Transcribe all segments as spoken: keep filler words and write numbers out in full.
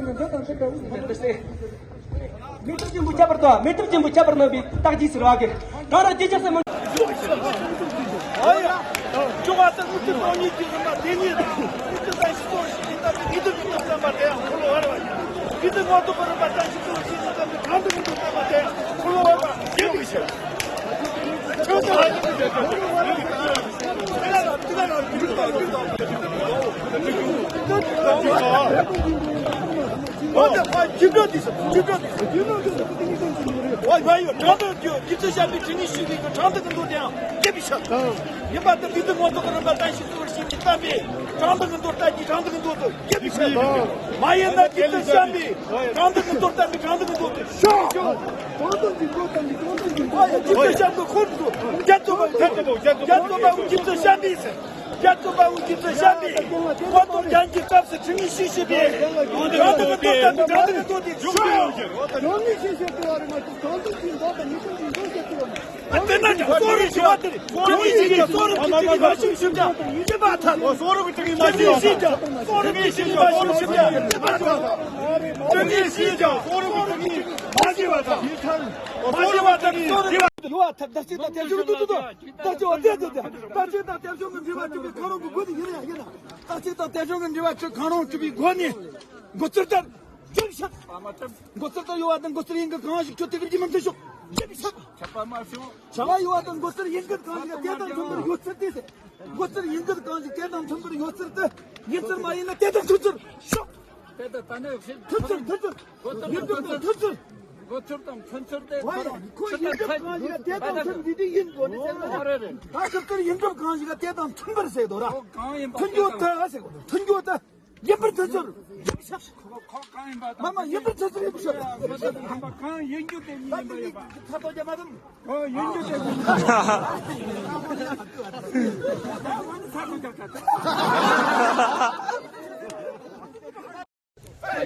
ནས་འདི་དང་འདི་འདྲ་བོ་ཟེར། མེ་ཏོག་ཆེན་པོ་ཁྱབ་པར་དང་མེ་ཏོག་ཆེན་པོ་ཁྱབ་པར་གནང་བའི་རྟགས་ཀྱིས་ཟེར་བ་གི་གང་ར་ཅི་ཆགས་སེ་མང་། ཡོད་ཡོད། དྲང་བདེན་རྒྱུ་རྒྱུ་མཚན་བཤད་པའི་དྲི་ངན་ཞུ་བའི་གི་དྲང་བདེན་གི་མདོ་དེའང་རྒྱས་པའི་ཕྱིར། ཡིན་པ་དེ་དུས་དུས་མང་ཚོགས་ཀྱི་རིམ་པ་བརྟན་ཞིང་གཙོ་བོར་བྱས་ནས་བསྟན་པའི་དྲང་བདེན་གི་མདོ་ལྟ་རྒྱུའི་དྲང་བདེན་གི་མདོ་དེ་རྒྱས་པའི་ཕྱིར། མ་ཡིན་ན་རྒྱུ་མཚན་བཤད་པའི་དྲང་བདེན་གི་མདོ་བསྟན་པའི་དྲང་བདེན་གི་མདོ་དེ་ཤོག་དྲང་བདེན་གྱི་མདོ་བསྟན་པའི་དྲང་བདེན་གྱི་མདོ། ཡ་རྒྱུ་མཚན་བཤད་པའི་ཁོར་དུ་རྒྱལ་ཚོགས་པ་རྒྱལ་ཚོགས་པ་རྒྱལ་ཚོགས་པ་རྒྱུ་མཚན་བཤད་པའི་ཟེར། རྒྱལ་ཚོགས་པ་འུ་ཅི་ཚོ་ཤ་པི། ཁོ་ཚོ་རྒྱལ་གྱི་སྐབས་སུ་ཁྲིམས་ཡིག་ཤིག་ཤིག་པའི། རང་དང་གི་ཏོག་ཙམ་གྱི་རང་དང་གི་ཏོག་ཙམ་ཞུ། རང་ཉིད་ཤེས་ཤེས་ལྟ་བ་རེད་མ་གཏོགས་གང་དུ་ཅི་འདོད་དང་མི་ཀུན་གྱི་འདོད་ཟེར་གྱི་རེད། དེ་ན་ཀྱང་གསོ་རིག་ཞུ་བ་དེ་རེད། ཁྲིམས་ཡིག་ཤིག་ཀྱང་གསོ་རིག་གི་ཁྲིམས་ཡིག་མ་ཤིག་ཞུ་ཀྱང་ཡིན་པ་ཐལ། གསོ་རིག་གི་ཁྲིམས་ཡིག་མ་ཤིག་ཞུ་ཀྱང་གསོ་རིག་གི་ཁྲིམས་ཡིག་མ་ཤིག་ཞུ་ཀྱང་ཡིན་པ་ཐལ། ཁྲིམས་ཡིག་ཤིག་ཀྱང་གསོ་རིག་གི་ཁྲིམས་ཡིག་མ་ཤིག་པ་ཐལ། མ་ཤིག་པ་ཐལ། གསོ་རིག་ཡོད་ཐབས་བདག་གཅིག་དང་དེ་བཞིན་དུ་དུ་དུ། ད་ཅི་འོ་དེ་དེ་དེ། ད་ཅི་ད་དེ་བཞིན་གྱི་འབྲེལ་བ་གྲུབ་པའི་གང་རུང་གི་སྒོ་ནས་ཡིན་ན་ཡིན་ན། ད་ཅི་ད་དེ་བཞིན་གྱི་འབྲེལ་བ་གྲུབ་གང་རུང་གྲུབ་པའི་སྒོ་ནས། འགོ་ཚུལ་ལྟར། རྒྱུན་ཆད། འགོ་ཚུལ་ལྟར་ཡོད་པ་དང་འགོ་ཚུལ་ཡིན་གྱི་གང་ཞིག་ཁྱོད་དེ་གི་རྒྱུ་མི་འདི་ཤོག་རྒྱུ་མི་ཆད། ཆད་པ་མ་བྱུང་། བྱ་བ་ཡོད་པ་དང་འགོ་ཚུལ་ཡིན་གྱི་གང་ཞིག་དེ་དང་མཐུན་པར་ཡོད་ཚུལ་དེ་ཟེར། འགོ་ཚུལ་ཡིན་གྱི་གང་ཞིག་དེ་དང་མཐུན་པར་ཡོད་ཚུལ་དེ། ཡིན་ཚུལ་མ་ཡིན་ན་དེ་དང་མཐུན་ཚུལ་ཤོག་དེ་ལྟར་ད་ནི་ཤེས། མཐུན་ཚུལ་མཐུན་ཚུལ། ཡིན་གྲུབ་དང་མཐུན་ཚུལ། འགོ་ཚུལ་དང་མཐུན་ཚུལ་དེ་ཁོ་རང་ཁོ་ཡིན་གྲུབ་གང་ཞིག་དེ་དང་མཐུན་འདི་དེ་ཡིན་དགོས་ནི་ཟེར་ན། ཨོ་རེད་རེད། ད་ཁིར་ཁིར་ཡིན་གྲུབ་གང་ཞིག་དེ་དང་མཐུན་པར་ཟེར་དོ་ར། ཁོ་གང་ཡིན་པ་མཐུན་རྒྱུ་དེ་ཟེར་དགོས། མཐུན་རྒྱུ་དེ་ཡིན་པར་མཐུན་ཚུལ། ཁོ་ཁོ་གང་ཡིན་པ་དང་མ་མ་ཡིན་པར་མཐུན་ཚུལ་ཡིན་པར་ཤོད། མ་མ་གང་ཡིན་རྒྱུ་དེ་ཡིན་པ་ཡིན་པ། ད་ད་ད་ད་ད། ཨོ་ཡིན་རྒྱུ་དེ།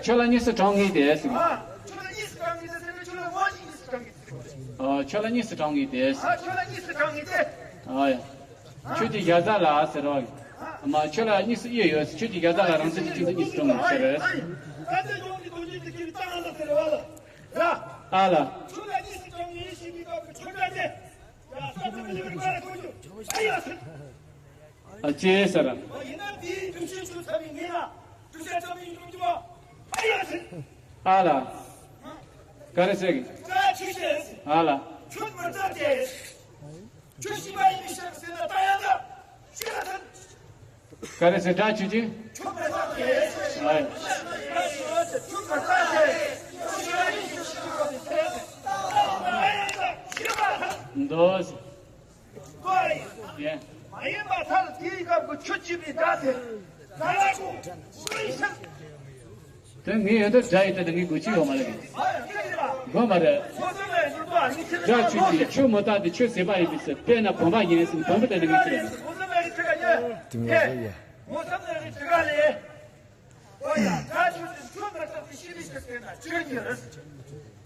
ཁྱོད་ལ་གཉིས་སུ་གྲངས་ངེས་ཏེ་ཟེར། ཨ། ཁྱོད་ལ་གཉིས་སུ་གྲངས་ངེས་ཏེ་ཟེར། ཁྱོད་ལ་གཉིས་སུ་གྲངས་ངེས་ཏེ་ཟེར། ཨ། ཁྱོད་ལ་གཉིས་སུ་གྲངས་ངེས་ཏེ། ཨ། ཁྱོད་ལ་གཉིས་སུ་གྲངས་ངེས་ཏེ། ཨ་ཡ། ཁྱོད་ཀྱི་བཞག་རྩ་ལ་ཟེར་བ། མ་ཁྱོད་ལ་གཉིས་སུ་དབྱེ་ཡོད། ཁྱོད་ཀྱི་བཞག་རྩ་ལ་རང་བཞིན་གྱི་སྤྱི་ཚོགས་གཉིས་སུ་གྲངས་ངེས་ཟེར། ཨ་ལ། ཁྱོད་ལ་གཉིས་སུ་གྲངས་ངེས་ཞེས་པའི་སྐབས་ཀྱི་ཁྱོད་ཀྱང་ཏེ། ཡ་ས་ཏུ་མི་ལེགས་པར་ཁོ་ཆུ། ཨ་ཡ་ཟེར། ཨ་ཅེ་ཟེར། ཡིན་ན་དེའི་སྒྲུབ་བྱེད་ཆུ་ཚ་བའི་ངེས་ལ་སྒྲུབ་བྱེད་ཚ་བའི་སྒྲུབ་རྒྱུ་བ། ཨ་ཡ་ཟེར། ཨ་ལ། ག་རེ་ཟེར་གི། ད་ཆུ་ཟེར། ཨ་ལ། ཁྱོད་མི་ལྟ་སྟེ། ཁྱོད་ཤི་བ་ཡིན་མི་ཤེས་ཟེར་ན་ད་ཡང་ད་ཤི་ལ་ད། ག་རེ་ཟེར་ད་ཆུ་ཅི། ཁྱོད་མི་ལྟ་སྟེ། ཨ་ཡ། ཁྱོད་མི་ལྟ་སྟེ། ཁྱོད་ཤི་བ་ཡིན་མི་ཤེས་ཟེར་ན་ད་ཡང་ད་ཤི་ལ་ད། འདོད། ཡེ། མ་ཡིན་པ་ཐལ། དེའི་སྐབས་ཀྱི་ཆུ་ཅི་པའི་སྒྲ་དེ། ད་ལ་ཀུ་ཀུ་ཡི་ཤ། དེ་ངའི་ཡོད་དོ་སྒྲ་ཡི་སྟེང་དུ་ངའི་དགོས་ཆུ་ཡོད་མ་རེད། དགོས་མ་རེད། སྒྲ་ཆུ་ཅི་ཆུ་མུ་ཏ་དེ་ཆུ་ཟད་པ་ཡིན་པས་ཟེར། དཔེར་ན་བུམ་པ་ཡིན་ཟེར། བུམ་པ་དེ་ནི་ངའི་ཆུ་རེད། དེ་ངའི་ཆུ་ཡ། ཨོ་ཡ། ད་ཆུ་དེ་ཆུ་མེད་ཐབས་ཀྱི་ཤི་ལི་ཤི་ཟེར་ན་ཆོས་ཉིད་རེད།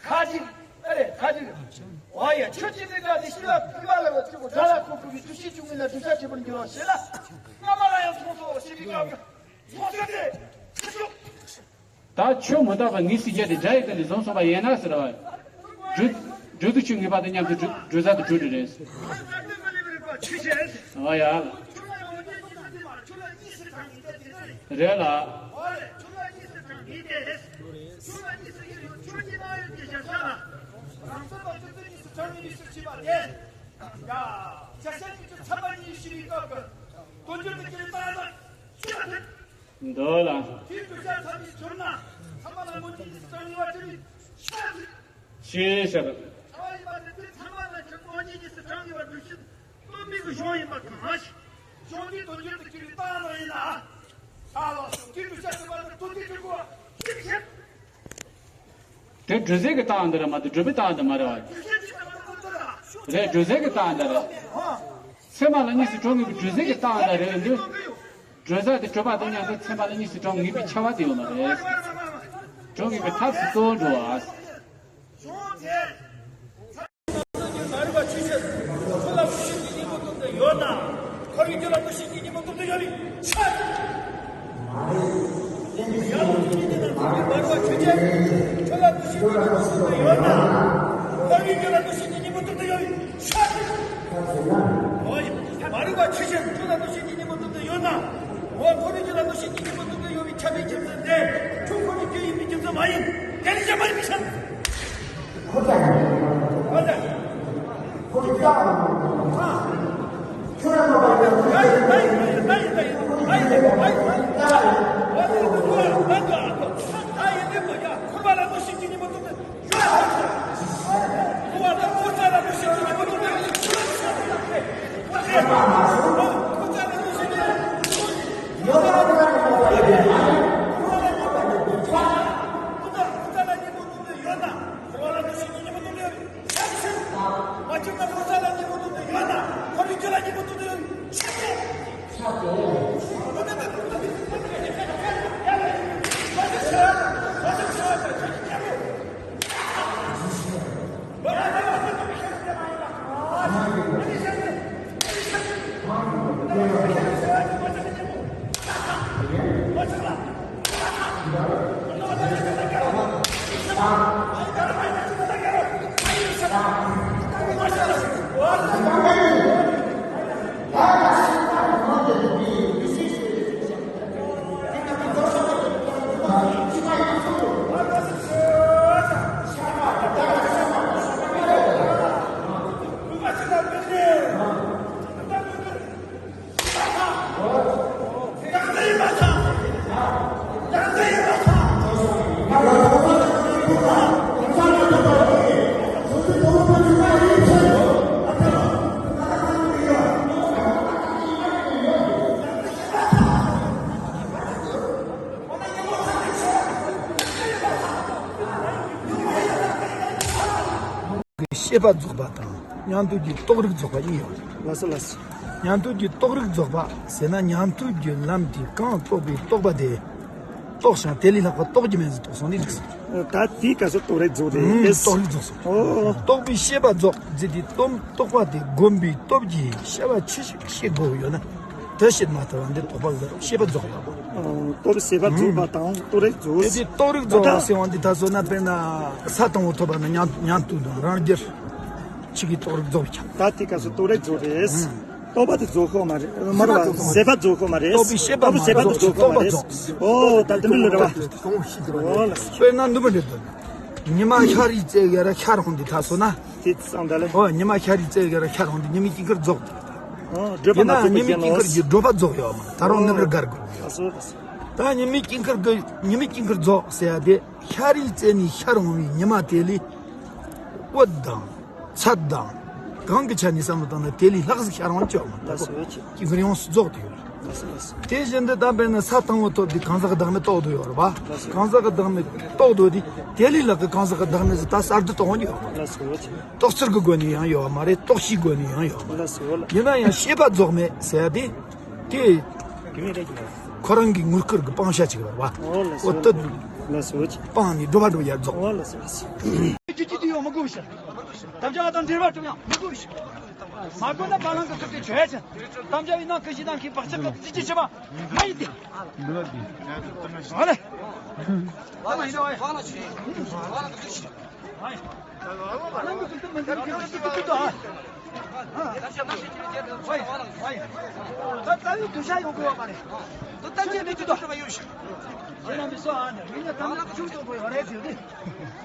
ཁ་ཅིག་ཨ་རེ་ཁ་ཅིག་ཨོ་ཡ་ཆོས་ཅིག་ནི་ད་དེ་ཤི་ལ་ཕི་མ་ལ་བ་ཆུ་གོ་ད་ལ་ཁོ་ཁོ་གི་ཆུ་ཤི་ཆུ་མི་ལ་དུ་ཤ་ཆེ་བར་འགྱུར་བ་ཞེ་ལ། སྔ་མ་ལ་ཡང་ཚོང་ཚོ་ཤི་བི་ཀ་བ་ཚོང་ཚོ་དེ་ཆུ་ཤོག་ད་ཆོས་མི་རྟག་པ་ངེས་སུ་བྱས་ཏེ་སྒྲ་ཡི་སྟེང་དུ་བཟུང་སོང་བ་ཡིན་ན་ཟེར་བ། སྒྲོ་སྒྲོ་འདོགས་ཆོས་ངེས་པ་དང་མཉམ་དུ་སྒྲོ་སྒྲོ་བཟའ་དང་སྒྲོ་འདོགས་རེད། ཨ་ཡ། རེད་ལ། འདོད་ལ། ཞེས་བྱ། དེ་སྒྲོ་ཟད་ཀྱི་རྟགས་འདི་རེད་མ་གཏོགས་སྒྲུབ་པའི་རྟགས་འདི་མ་རེད་བ། རེད། སྒྲོ་ཟད་ཀྱི་རྟགས་འདི་རེད། ཚད་མ་ལ་གཉིས་སུ་གྲངས་ངེས་པའི་སྒྲོ་ཟད་ཀྱི་རྟགས་འདི་རེད་འདུག་སྒྲོ་ཟད་དེ་གྲུབ་པ་དང་མཉམ་དུ་ཚད་མ་ལ་གཉིས་སུ་གྲངས་ངེས་པའི་ཁྱབ་པ་དེ་ཡོད་མ་རེད། གྲངས་ངེས་པའི་ཐབས་སུ་གཙོ་བོ་འགྲོ་བ། མ་རིག་པ་ཆོས་ཅན། ཁྱོད་ལ་འདུ་ཤེས་ཀྱི་གཉེན་པོ་སྟོབས་ལྡན་ཡོད་ན། འཁོར་བའི་རྒྱུ་ལ་འདུ་ཤེས་ཀྱི་གཉེན་པོ་སྟོབས་ལྡན་ཡོད་པའི་ཕྱིར། ཡང་ལུགས་ཀྱི་གཉེན་དང་མཐུན་པའི་མ་རིག་པ་ཆོས་ཅན། ཁྱོད་ལ་འདུ་ཤེས་ཀྱི་གཉེན་པོ་སྟོབས་ལྡན་ཡོད་ན། འཁོར་བའི་རྒྱུ་ལ་འདུ་ཤེས་ཀྱི་གཉེན་པོ་སྟོབས་ལྡན་ཡོད་པའི་ཕྱིར། འོ་ཡ། མ་རིག་པ་ཆོས་ཅན། ཁྱོད་ལ་འདུ་ཤེས་ཀྱི་གཉེན་པོ་སྟོབས་ལྡན་ཡོད་ན། འོ་འཁོར་བའི་རྒྱུ་ལ་འདུ་ཤེས་ཀྱི་གཉེན་པོ་སྟོབས་ལྡན་ཡོད་པའི་ཁྱབ་པའི་རྒྱུ་མཚན་དེ། ཁྱོད་འཁོར་བའི་རྒྱུ་ཡིན་པའི་རྒྱུ་མཚན་མ་ཡིན། དེ་ནི་ཅང་མ་ཡིན་པའི་ཕྱིར། གི་ཤེས་པ་རྫོགས་པ་དང་མཉམ་དུ་གྱི་རྟོགས་རིགས་རྫོགས་པ་གཉིས་ཡོད། ལགས་སོ་ལགས་སོ། མཉམ་དུ་གྱི་རྟོགས་རིགས་རྫོགས་པ་ཟེར་ན། མཉམ་དུ་གྱི་ལམ་དེ་གང་རྟོགས་པའི་རྟོགས་པ་དེ་རྟོགས་ཤིང་དེ་ལས་ལྷག་པ་རྟོགས་རྒྱུ་མེད་ཟེར་རྟོགས་སོང་ནི་འགྲིག་སོང་། ད་དེའི་སྐབས་སུ་རྟོགས་རིགས་རྫོགས་ཏེ། ཨུམ། རྟོགས་རིགས་རྫོགས་སོང་། ཨོ། རྟོགས་པའི་ཤེས་པ་རྫོགས་ཟེར་དེ་སྟོབས་རྟོགས་པ་དེ་བསྒོམ་པའི་སྟོབས་ཀྱིས་ཤེས་པ་ཆེ་ཞིག་ཤེས་དགོས་ཡོད་ན། དེ་བཤད་མ་ཐུབ་པ་འདི་རྟོགས་པ་ལ་ཤེས་པ་རྫོགས་ཡོད་པ། ཨོ། སྟོབས་ཤེས་པ་རྫོགས་པ་དང་རྟོགས་རིགས་རྫོགས། དེ་དེ་རྟོགས་རིགས་རྫོགས་ཟེར་བ་འདི་ད་སོ་ན་དཔེར་ན་ས་དང་པོ་ཐོབ་པ་ན་མཉམ་མཉམ་དུ་དང་རང་རྒྱལ་ཆིག་གི་རྟོགས་རིགས་རྫོགས་ཀྱང་། ད་དེ་སྐབས་སུ་རྟོགས་རིགས་རྫོགས་རེད། རྟོགས་པ་དེ་རྫོགས་ཁོ་མ་རེད། མ་རེད་བ། ཤེས་པ་རྫོགས་ཁོ་མ་རེད། རྟོགས་པའི་ཤེས་པ་རྟོགས་པའི་ཤེས་པ་དེ་རྫོགས་ཁོ་མ་རེད། རྟོགས་པ་རྫོགས། ཨོ་ད་དེ་འདྲ་ལ་རེད་བ། ཨོ་ལ། དཔེར་ན་ནུབ་པ་འདྲ་དོན། ཉི་མ་ཤར་རིའི་རྩེ་ག་ར་ཤར་འོང་དུས་ད་སོ་ན། དེ་ཙང་ད་ལེ། ཨོ་ཉི་མ་ཤར་རིའི་རྩེ་ག་ར་ཤར་འོང་དུས་ཉི་མའི་དཀྱིལ་འཁོར་རྫོགས། ཨོ་བགྲོད་པ་ཡིན་ན་ན་ཉི་མའི་དཀྱིལ་འཁོར་གྱི་བགྲོད་པ་རྫོགས་ཡོད་མ། ད་རུང་ནུབ་ར་དགར་དགོས། ཨ་སོ་ཨ་སོ། ད་ཉི་མའི་དཀྱིལ་འཁོར་གྱི་ཉི་མའི་དཀྱིལ་འཁོར་རྫོགས་ཟེར་ཡ་དེ་ཤར་རིའི་རྩེ་ནས་ཤར་འོང་བའི་ཉི་མ་དེ་ལས་འོད་དང་ཚད་དང་གང་གི་ཆ་ནས་བསམ་བློ་བཏང་ན་དེ་ལས་ལྷག་ཟིག་ཤར་འོང་ཆོག་མ། ད་ཨ་སོ་ཨ་སོ། དཀྱིལ་འཁོར་ཡོངས་སུ་རྫོགས་ཏེ་ཡོད། དེ་བཞིན་དུ་ད་དཔེར་ན་ས་དང་པོ་ཐོབ་དུས་གང་ཟག་བདག་མེད་རྟོགས་དུ་ཡོད་རེད་པ། གང་ཟག་བདག་མེད་རྟོགས་དུ་དེ་དེ་ལས་ལྷག་གི་གང་ཟག་བདག་མེད་ཟེར་ད་གསར་དུ་རྟོགས་ཡོང་གི་ཡོད་རེད། རྟོགས་ཚུལ་གྱི་སྒོ་ནས་ཡང་ཡོད་མ་རེད། རྟོགས་ཤེས་སྒོ་ནས་ཡང་ཡོད་མ་རེད། ཡིན་ན་ཡང་ཤེས་པ་རྫོགས་མེད་ཟེར་ཡ་དེ་དེ་ཁོ་རང་གི་དངུལ་སྐོར་གྱི་སྤང་བྱ་ཅིག་རེད་པ། འོ་དེ་སྤངས་ནས་སྒྲུབ་པ་སྒྲུབ་ཡ་རྫོགས། རྒྱུ་ཅི་དུ་ཡོད་མི་དགོས་ཤིང་། དམ་བཅའ་དང་འབྲེལ་བ་གྲུབ་ཡང་མི་དགོས་ཤིང་། མ་དགོས་ན་བ་ལང་གི་ཁུར་དེ་བྱོས་ཤིང་། དམ་བཅའ་བའི་ནང་ཀུན་གཞི་ནང་གི་བག་ཆགས་ཀྱི་རྩི་ཅི་ཆེ་བ་མ་ཡིན་ཏེ། ཨ་ལེ། ཨ་ལེ། ཨ་ལེ། ཨ་ལེ། ད་ལྟ་བུའི་གདུལ་བྱ་ཡོང་དགོས་པ་མ་རེད། ད་ལྟ་བུའི་གདུལ་བྱ་ཡོང་དགོས་པ་མ་རེད། ཁྱེད་རང་གི་སོ་ཨ་ནི་མི་ཉག་དམ་ལ་ཆུང་ཆུང་པོ་ཡོད་རེད་ཟེར་ཏེ།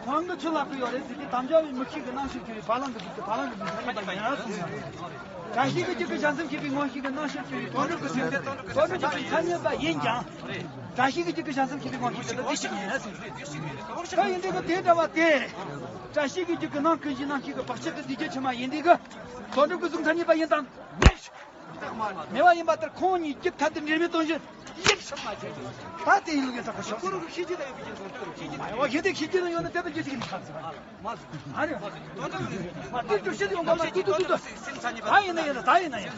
ཁོང་གི་ཆུ་ལག་པ་ཡོད་རེད་ཟེར་ཏེ་དམ་བཅའ་བའི་མི་ཁྱི་གི་སྣང་ཤུགས་ཀྱི་བ་ལང་གི་གཟུགས་ཀྱི་བ་ལང་གི་གཟུགས་ཀྱི་ཡིན་ན་ཟེར། བཀྲ་ཤིས་ཀྱི་རྒྱུད་ཀྱི་བྱང་སེམས་མཁྱེན་པའི་ངོ་ཤེས་ཀྱི་སྣང་ཤུགས་ཀྱི་དོན་གྲུབ་ཀྱི་སེམས་དོན་གྲུབ་ཀྱི་མཚན་ཉིད་པ་ཡིན་ཀྱང་། བཀྲ་ཤིས་ཀྱི་རྒྱུད་ཀྱི་བྱང་སེམས་མཁྱེན་པའི་ངོ་ཤེས་ཀྱི་དོན་དེ་ཞིག་ཡིན་ཟེར། ད་ཡིན་དུས་ཀྱི་དེ་འདྲ་བ་སྟེ། བཀྲ་ཤིས་ཀྱི་རྒྱུད་ཀྱི་ནང་ཀུན་གཞི་ནང་ཤེས་ཀྱི་བག་ཆགས་ཀྱི་གཟི་བརྗིད་ཆེན་མ་ཡིན་དུས་ཀྱི། དོན་གྲུབ་ཀྱི་གཟུགས་མཚན་ཉིད་པ་ཡིན་དང་མེད། མེད་པ་ཡིན་པ་ལྟར་ཁོང་གཉིས་རྒྱུད་ཐ་དད་འབྲེལ་མེད་དོན་བཞིན་ཡིན། ད་དེ་ཡིན་ལུགས་ཡིན་ཐག་གི་ཆོད། ཁོ་རང་གི་ཤེས་བྱེད་ལ་ཡོད་པའི་རྒྱུ་མཚན་དེ་རུ་ཤེས་བྱེད་ལ་ཡོད་ན་དེ་ལྟར་རྒྱུ་ཅིག་ཡིན་ཐག་ཆོད། མ་རེད། མ་དེ་གྲུབ་ཤེས་ཡོང་ག་མ་ཏུ་ཏུ་ཏུ་ཏུ། ད་ཡིན་ན་ཡིན་ན་ད་ཡིན་ན་ཡིན། ད་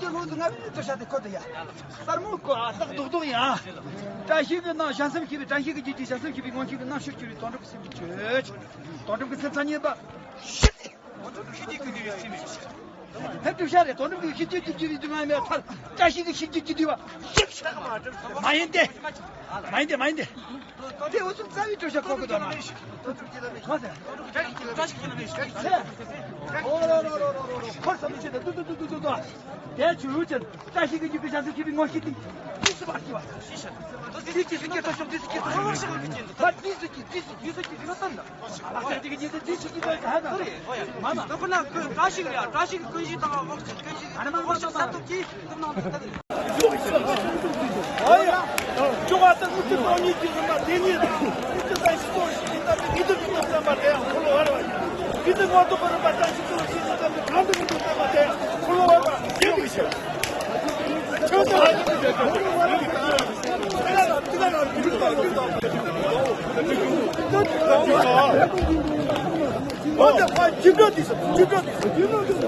ཀྱི་ལོ་འདི་ང་མི་གྲུབ་ཤ་དེ་ཁོ་དེ་ཡ། སར་མོ་ཀོ་ཨ་སྟག་རྡོག་རྡོག་ཡ། བཀྲ་ཤིས་ཀྱི་ནང་བྱང་སེམས་མཁྱེན་པའི་བཀྲ་ཤིས་ཀྱི་རྒྱུད་ཀྱི་བྱང་སེམས་མཁྱེན་པའི་ངོ་ཤེས་ཀྱི་སྣང་ཤུགས་གྱུར་པའི་དོན་གྲུབ་ཀྱི་སེམས་ཀྱི་ཆོས། དོན་གྲུབ་ཀྱི་སེམས་མཚན་ཉིད་པ། ཤེས་ཏེ། དོན་གྲུབ་ཀྱི་ཤེས་བྱེད་ཀྱི་རྒྱུད་ཀྱི་ཡོད་ཚུལ་མེད། ཧེ་གྲུབ་ཤ་རེད། དོན་གྲུབ་ཀྱི་ཤེས་བྱེད་ཀྱི་རྒྱུད་ཀྱི་ཡོད་ཚུལ་མེད་ཕར་བཀྲ་ཤིས་ཀྱི་ཤེས་བྱེད་ཀྱི་རྒྱུད་པ་ཤེས་ཤེས་མ་ཡིན་ཏེ། མ་ཡིན་ཏེ་མ་ཡིན་ཏེ། དེ་འུ་ཚོ་རྩ་བའི་གྲུབ་ཤ་ཁོ་གི་དོན་མ་རེད། གང་ཟེར། ཨོ་རོ་རོ་རོ་རོ་རོ་ཁོ་བསམ་བློ་བྱེད་དེ་ཏུ་ཏུ་ཏུ་ཏུ་ཏུ་ཏུ། དེ་ཆུ་ཆེན་བཀྲ་ཤིས་ཀྱི་རྒྱུད་ཀྱི་བྱང་སེམས་མཁྱེན་པའི་ངོ་ཤེས་ཏིང་ཏིང་སུ་བར་གྱི་བ། དེ་ཀྱི་ཟིན་གྱི་ཐོ་ཤོག་དེ་ཀྱི་ཐོ་ཤོག་ད་དེ་ཟིན་གྱི་དེ་ཟིན་གྱི་ཟིན་གྱི་ཟིན་གྱི་ཟིན་གྱི། ཨ་ལ་ཟེར་དེ་གི་ཉེ་དེ་དེ་ཟིན་གྱི་ད་ད་ད་རེད། ཨོ་ཡ། མ་ན། ད་ཁོ་ན་ཁོས་བཀྲ་ཤིས་རེད། བཀྲ་ཤིས་ཀྱི་ཀུན་གཞི་དང་འོག་ཅན་ཀུན་གཞི། ཨ་ན་མ་འོག་ཅན་ས་ཐོབ་ཀྱི་ཐོབ་ནང་དུ་ད་རེད། ཨོ་ཡ། ཅོག་ཨ་ད་མུ་ཏི་ཏོ་ཉིད་ཀྱི་རིམ་པ་དེ་ཉིད་དང་མུ་ཏི་ད་ཤི་ཏོ་ཤི་ད་དེ་ཉིད་དུ་ཉིད་དུ་བསམ་པ་དེ་ཡང་འཁོར་ལོ་བར་བ་ཡིན། ཉིད་དུ་ངོ་ཐོག་གི་རིམ་པ་ད་ཤི་ཏོ་ཤི་ད་དེ་གང་དུ་ཉིད་དུ་བསམ་པ་དེ་ཡང་འཁོར་ལོ་བར་བ་ཡིན་པའི་ཕྱིར། ཁྱོད་ཚོ་ལ་ཡིན་པའི་ཕྱིར། དེ་ལ་དེ་ལ་ལ་ཉིད་དུ་ཉིད་དུ་བསམ་པ་དེ་ཉིད་དུ་བསམ་པ། འོ་དེ་ཁ་ཇི་འདྲ་དེ་སོ་ཇི་འདྲ་དེ་སོ་ཇི་འདྲ་དེ་སོ།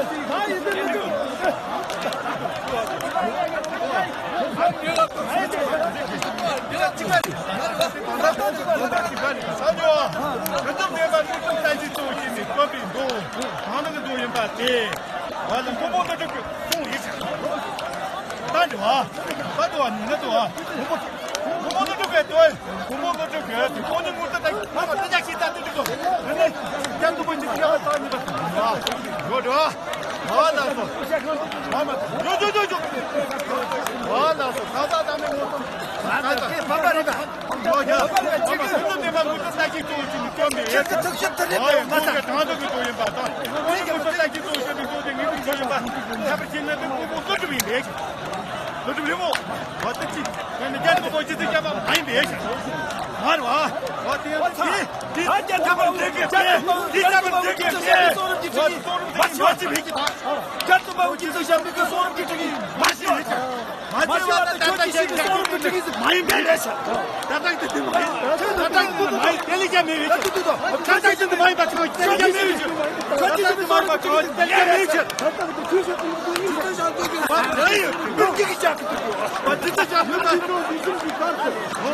ཁྱེད་ཀྱི་ཐུགས་ཞིབ་ཏུ་རེད་པས་མ་ཚང་། བློ་གྲོས་རི་མོ། བ་ཏི་ཅི། ང་ནི་རྒྱལ་པོ་ཅི་ཟིག་རྒྱལ་པོ་མ་ཡིན་པའི་ཞིག་མར་བ། བ་ཏི་ཡང་ཏི། ཏི་ལྟ་བུར་འདུག་གི་ཏི། ཏི་ལྟ་བུར་འདུག་གི་ཏི། བ་ཏི་བ་ཏི་བེ་ཀི་ཏ། རྒྱལ་པོ་ཅི་བེ་ཀི་ཏ། མ་ཤི་བེ་ཀི། མ་ཤི་བ་ཏི་ཏ་ཏ་ཏ་ཏ་ཏ་ཏི་མ་ཡིན་པའི་ཞིག་ཏ་ཏ་ཏི་ཏི་མ་ཡིན། ཏ་ཏ་ཏི་ཏི་མ་ཡིན། ཏེ་ལི་ཀ་མེ་བེ་ཀི། ཏ་ཏ་ཏི་ཏི་མ་ཡིན་པ་ཏེ་ལི་ཀ་མེ་བེ་ཀི། ཏ་ཏ་ཏི་ཏི་མ་ཡིན་པ་ཏེ་ལི་ཀ་མེ་བེ་ཀི།